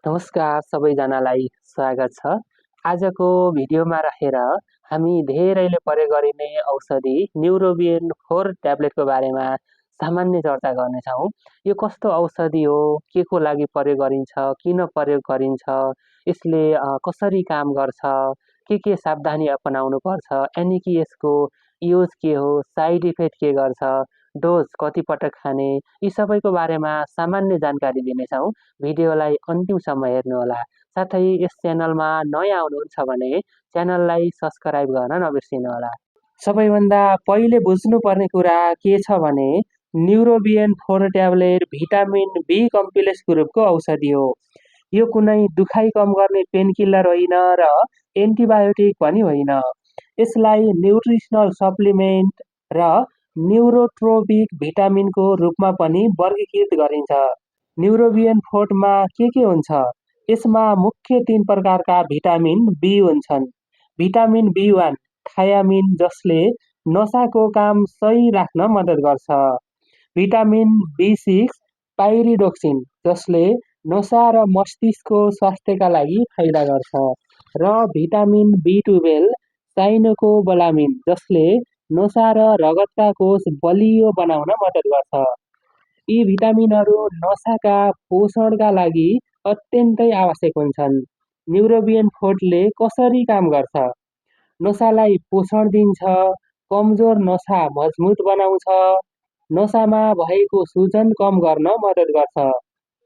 नमस्कार सबैजनालाई स्वागत छ। आजको भिडियोमा रहेर हामी धेरैले प्रयोग गरिने औषधि न्युरोबियन 4 ट्याब्लेटको बारेमा सामान्य चर्चा गर्नेछौँ। यो कस्तो औषधि हो, केको लागि प्रयोग गरिन्छ, किन प्रयोग गरिन्छ, यसले कसरी काम गर्छ, के सावधानी अपनाउनु पर्छ, अनि कि यसको युज के हो, साइड इफेक्ट के गर्छ, डोज कति पटक खाने, यी सबैको बारेमा सामान्य जानकारी दिनेछौँ। भिडियोलाई अन्तिमसम्म हेर्नुहोला। साथै यस च्यानलमा नयाँ आउनुहुन्छ भने च्यानललाई सब्सक्राइब गर्न नबिर्सिनुहोला। सबैभन्दा पहिले बुझ्नुपर्ने कुरा के छ भने न्युरोबियन 4 ट्याब्लेट भिटामिन बी कम्प्लेक्स ग्रुपको औषधि हो। यो कुनै दुखाइ कम गर्ने पेनकिलर होइन र एन्टिबायोटिक पनि होइन। यसलाई न्युट्रिसनल सप्लिमेन्ट र न्युरोट्रोपिक भिटामिनको रूपमा पनि वर्गीकृत गरिन्छ। न्युरोबियन 4 मा के हुन्छ? यसमा मुख्य 3 प्रकारका भिटामिन बी हुन्छन्। भिटामिन बी1 थायामिन, जसले नसाको काम सही राख्न मद्दत गर्छ। भिटामिन बी6 पाइरिडोक्सिन, जसले नसा र मस्तिष्कको स्वास्थ्यका लागि फाइदा गर्छ। र भिटामिन बी12 साइनोकोबालामिन, जसले नसा र रगतका कोष बलियो बनाउन मद्दत गर्छ। यी भिटामिनहरू नसाका पोषणका लागि अत्यन्तै आवश्यक हुन्छन्। न्युरोबियन 4 ले कसरी काम गर्छ? नसालाई पोषण दिन्छ, कमजोर नसा मजबुत बनाउँछ, नसामा भएको सूजन कम गर्न मद्दत गर्छ,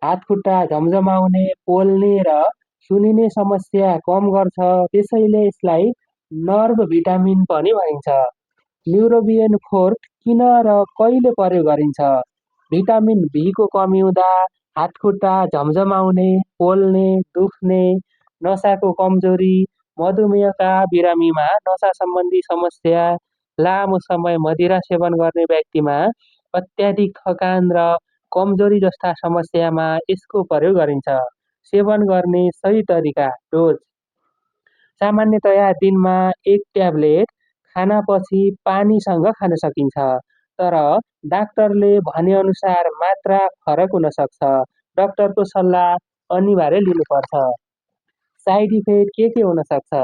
हातखुट्टा झमझमाउने, पोल्ने र सुन्निने समस्या कम गर्छ। त्यसैले यसलाई नर्भ भिटामिन पनि भनिन्छ। न्युरोबियन 4 किन र कहिले प्रयोग गरिन्छ? भिटामिन बी को कमी हुँदा हातखुट्टा झमझमाउने, पोल्ने, दुख्ने, नसाको कमजोरी, मधुमेहका बिरामीमा नसा सम्बन्धी समस्या, लामो समय मदिरा सेवन गर्ने व्यक्तिमा अत्याधिक थकान र कमजोरी जस्ता समस्यामा यसको प्रयोग गरिन्छ। सेवन गर्ने सही तरिका, डोज सामान्यतया दिनमा 1 ट्याब्लेट खानापछि पानीसँग खान सकिन्छ, तर डाक्टरले भनेअनुसार मात्रा फरक हुन सक्छ। डाक्टरको सल्लाह अनिवार्य लिनुपर्छ। साइड इफेक्ट के हुन सक्छ?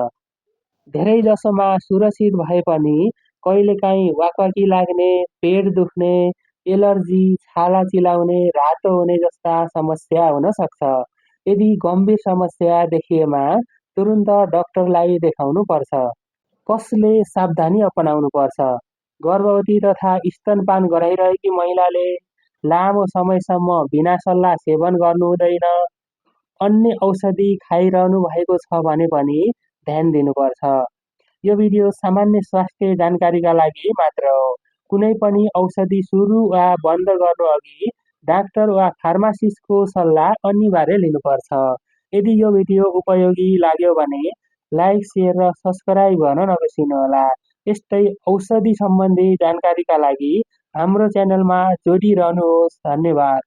धेरैजसोमा सुरक्षित भए पनि कहिलेकाहीँ वाकवाकी लाग्ने, पेट दुख्ने, एलर्जी, छाला चिलाउने, रातो हुने जस्ता समस्या हुन सक्छ। यदि गम्भीर समस्या देखिएमा तुरुन्त डाक्टरलाई देखाउनु पर्छ। कसले सावधानी अपनाउनु पर्छ? गर्भवती तथा स्तनपान गराइरहेकी महिलाले लामो समयसम्म बिना सल्लाह सेवन गर्नु हुँदैन। अन्य औषधि खाइरहनु भएको छ भने पनि ध्यान दिनुपर्छ। यो भिडियो सामान्य स्वास्थ्य जानकारीका लागि मात्र हो। कुनै पनि औषधि सुरु वा बन्द गर्नु अघि डाक्टर वा फार्मासिस्टको सल्लाह अनिवार्य लिनुपर्छ। यदि यो भिडियो उपयोगी लाग्यो भने लाइक, शेयर र सब्सक्राइब गर्न नबिर्सिनुहोला। यस्तै औषधि सम्बन्धी जानकारीका लागि हाम्रो च्यानलमा जोडिरहनुहोस्। धन्यवाद।